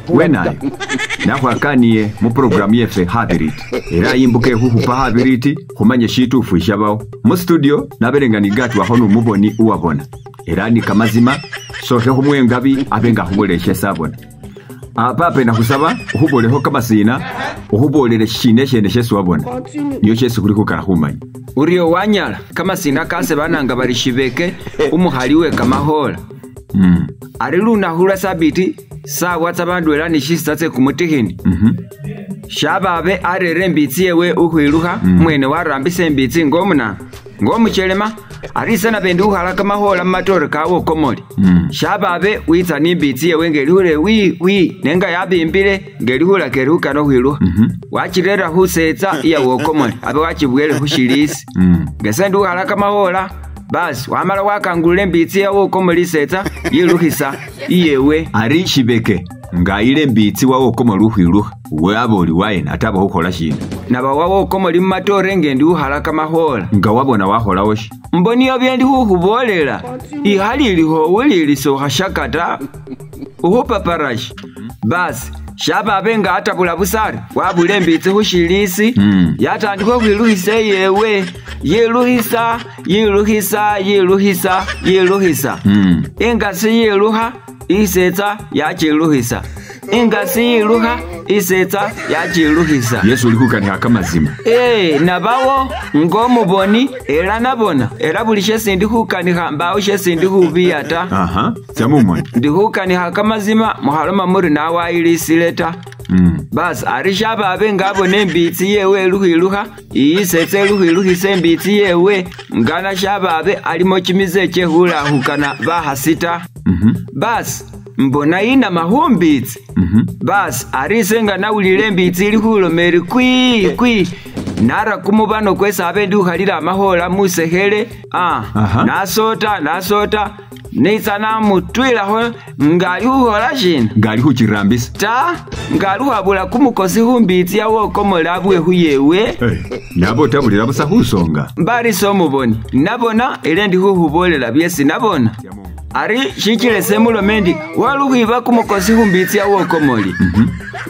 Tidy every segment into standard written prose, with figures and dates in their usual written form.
Wenayo nakhwakaniye mu programu yefe Habiriti, era yimbuka khukhupa Habiriti khumanye shitufu ishabawo. Mu studio nabelenga nigatwakho numuboni uwabona, era ni kamazima sokhe khumwengabi abe nga khubolele shesi abona. Pape nakhusaba ukhubolekho kamasina, ukhubolele shine shene shesi wabona, niyo shesi khuli khukana khumanya. Urio wanyala kamasina kase bananga bali shibeke umukhali we kamakhola. Ari lunakhu lwa sabiti sawa tsabandu era ni shisa tse kumutikhini. Shababe arere embitsi yewe ukhwilukha, mwene warambisa embitsi ngomuna ngomuchelema arisa nabendi ukhala kamakhola mumatore kawe komoli. Shababe witsa nimbitsi yewe ngelikhule wi wi nenga yabimbile ngelikhula kerikhukana ukhwilukha. Wachirera khusetsa iyawe komoli abe wachibwele khushilisi. Ngese ndi ukhala kamakhola basi wamala wakangulula embitsi yawe komoli setsa yilukhisa iyewe. Ari shibeke nga ile mbitsi wawe komoli ukhwilukha waba oli wayena ate aba khukhola shina. Naba wawe komoli mumatore ngendi ukhala kamakhola. Nga wabona wakholawo shi? Mboniyo byendi khukhubolela ikhali ilikho owulilisa ukhashaka ta ukhupaparashi. Basi shababe nga atabula busari wabula embitsi khushilisi. Yatandikha khwilukhisa iyewe, yilukhisa yilukhisa yilukhisa yilukhisa. Ingasi yilukha isetsa yachilukhisa, ingasi yilukha isetsa yachilukhisa. Yesu uli khukanikha kamazima. Nabawo ngomuboni era nabona era buli shesi ndi khukanikha mbawo shesi ndi khubiya ta. Tsa mumoni. Ndi khukanikha kamazima mukhaloma muri nawayilisile ta. Basi ari shababe ngabona embitsi yewe lukhwilukha iyisetse lukhwilukhisa embitsi yewe ngana shababe alimo chimize chekhulakhukana bakhasi ta. Basi mbona inama khumbitsi. Basi arise nga nawulile embitsi ili khuloma eri kwi kwi nara kumubano kwesi abe ndi khukhalila amakhola musekhele. Nasota nasota nitsa namutwilakho nga ali khukhola shina? Nga ali khuchirambisa. Ta nga ali khuwabula kumukosi khumbitsi yawokomola abwe khuyewe. Nabo otabulila busa khusonga. Mbarisa omuboni nabona era ndi khukhubolela byesi nabona. Ari shichile semulome ndi walukhwiba kumukosi khumbitsi yawokomoli.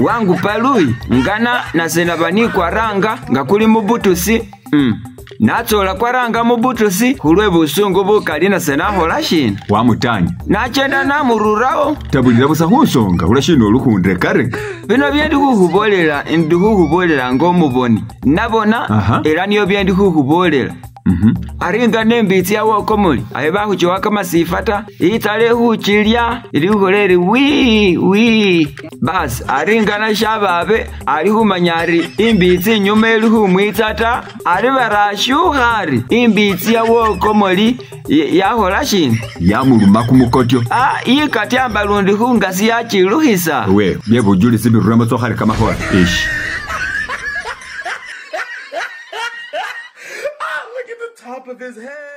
Wangu paluyi ngana nase naba nikwaranga nga kuli mubutusi. Natsola kwaranga mubutusi khulwe busungu bukali nase nakhola shina? Wamutanya. Nachenda namururawo. Tabulila busa khusonga khula shina olukhundekareka. Bino byendi khukhubolela ndi khukhubolela ngomuboni. Nabona era niyo byendi khukhubolela. Aringa nembitsi yawokomoli aye bakhuchiwa kamasifa ta itsale khuchilya ili khukhola eri wii wii. Basi aringa nashababe ali khumanya ari imbitsi inyuma ili khumwitsa ta ari barashukha ari imbitsi yawokomoli yakhola shina? Yamuluma kumukotyo. Yikatyamba lundi khungasi yachilukhisa. We byebujulisi biruramo tsokhali kamakhola. Ish. Top of his head.